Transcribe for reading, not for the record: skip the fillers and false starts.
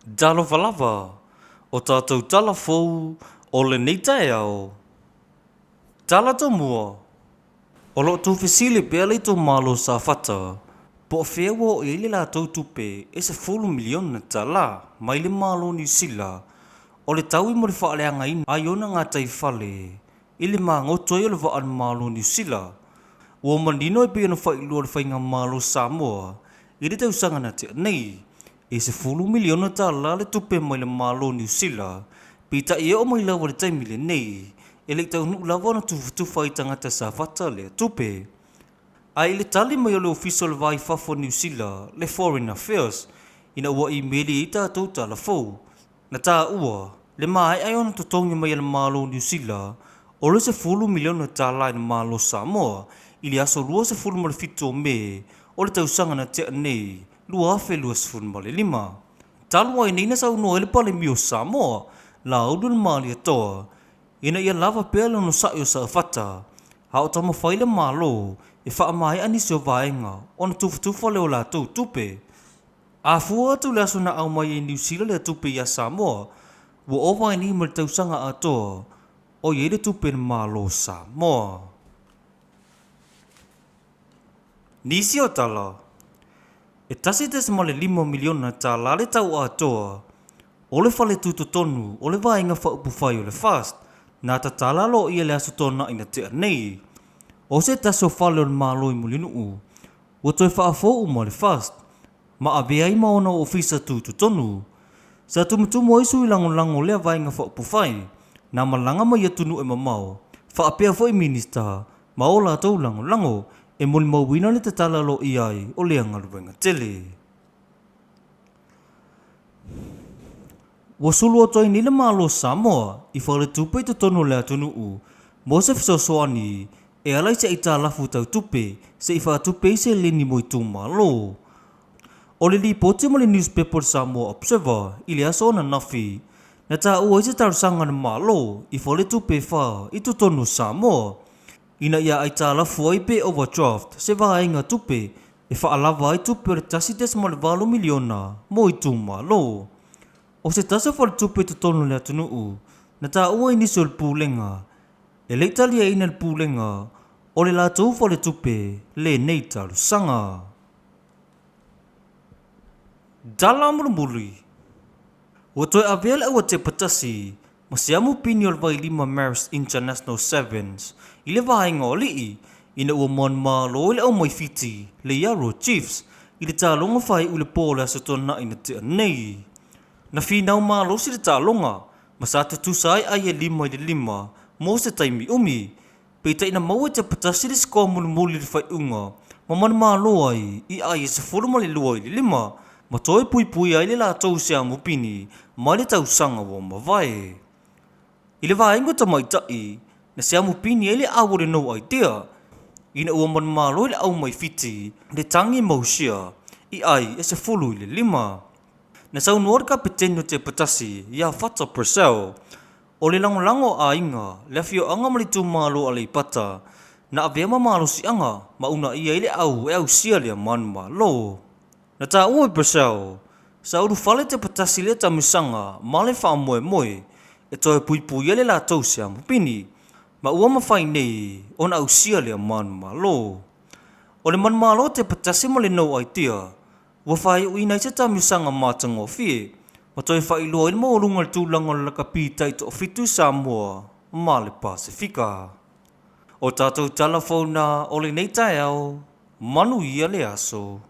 Talofa lava, o tatou tala fou o lenei taeao. Tala tomua, O lo o tuufesili pea le itumalo o Safata po o fea ua oo i ai le latou tupe e $10 miliona tala mai le Malo o Niu Sila o le taui mo le faaleagaina ai ona gataifale i le magoto ai o le vaa a le Malo o Niu Sila. Ua manino e pei ona faailoa e le Faigamalo o Samoa i le tausaga na tea nei, e $10 miliona tala le tupe mai le Malo o Niu Sila, peitai e oo mai lava i le taimi lenei, e le i taunuu lava ona tufatufa i tagata Safata lea tupe. Ae i le tali mai o le Ofisa o le Va i Fafo o Niu Sila, le Foreign Affairs, ina ua imeli ai tatou tala fou, Na taua, le maea ai ona totogi mai e le Malo o Niu Sila o le $10 miliona tala i le Malo o Samoa i le aso 27 o Me o le tausaga na tea nei, 2025. Talu ai nei na saunoa ai le Palemia o Samoa, Laulualiimalietoa, ina ia lava pea le onosai o Safata a o taumafai le Malo e faamaea nisi o vaega ona tufatufa lea o latou tupe. A fua atu i le aso na aumai ai e Niu Sila lea tupe iā Samoa, ua ova ai nei ma le tausaga atoa o i ai le tupe i le Malo o Samoa. Nisi o tala, e $1.5 miliona tala le tau atoa o le fale tutotonu o le Vaega Faaupufai o le FAST na tatala aloaia i le Aso Toonai na tea nei. O se tasi o fale o le Malo i Mulinuu ua toe faafou uma le FAST ma avea ai ma ona ofisa tutotonu. Sa tumutumu ai sui lagolago o lea Vaega Faaupufai na malaga mai atunuu e mamao faapea foi Minista ma o latou lagolago e molimauina le tatala aloaia ai o lea galuega tele. Ua sulu atu ai nei le Malo o Samoa i faletupe i totonu o le atunuu mo se fesoasoani e ala i se aitalafu tau tupe se i faatupe ai seleni mo itumalo. O le lipoti ma le niusepepa o le Samoa Observer i le aso ananafi, na taua ai se talosaga a le Malo i faletupe e fa i totonu o Samoa ina ia aitalafu ai pe overdraft se vaega tupe e faalava ai tupe o le $1.8 miliona mo itumalo. O se tasi o faletupe i totonu o le atunuu na taua i nisi o le Pulega, e le i taliaina e le Pulega o le latou faletupe lenei talosaga. Tala mulimuli. Ua toe avea le auatepatasi ma siamu pini o le vailima Marist International Sevens i le vaega o alii ina ua manumalo ai le aumai Fiti le Yarrow Chiefs i le taaloga faaiu i le po o le Aso Toonai na tea nei. Na finau malosi le taaloga ma sa tutusa ai ai e 5-5 mo se taimi umi. Peitai na maua e Tepatasi le sikoa mulimuli i le faaiuga ma manumalo ai i ai e 12-5 ma toe puipuia ai le latou siamu pini mai le tausaga ua mavae. I le vaega o tamaitai, na siamu pini ai le au o le No Idea ina ua manumalo i le au mai Fiti le Tangi Mausia i ai e 10-5. Na saunoa le kapeteni o Tepatasi ia Fata Purcell, O le lagolago a aiga, le afioaga ma le itumalo o Aleipata, na avea ma malosiaga ma uunaia ai le au e ausia lea manumalo. Na taua e Purcell, sa ulufale Tepatasi i lea taamilosaga ma le faamoemoe e toe puipuia le latou siamupini, ma ua mafai nei ona ausia lea manumalo. O le manumalo o Tepatasi ma le No Idea, Ua faaiuina ai se taamilosaga matagofie ma toe faailoa ai le maualuga o le tulaga o le lakapi taitoafitu i Samoa ma le Pasefika. O tatou tala fou na o lenei taeao, manuia le aso.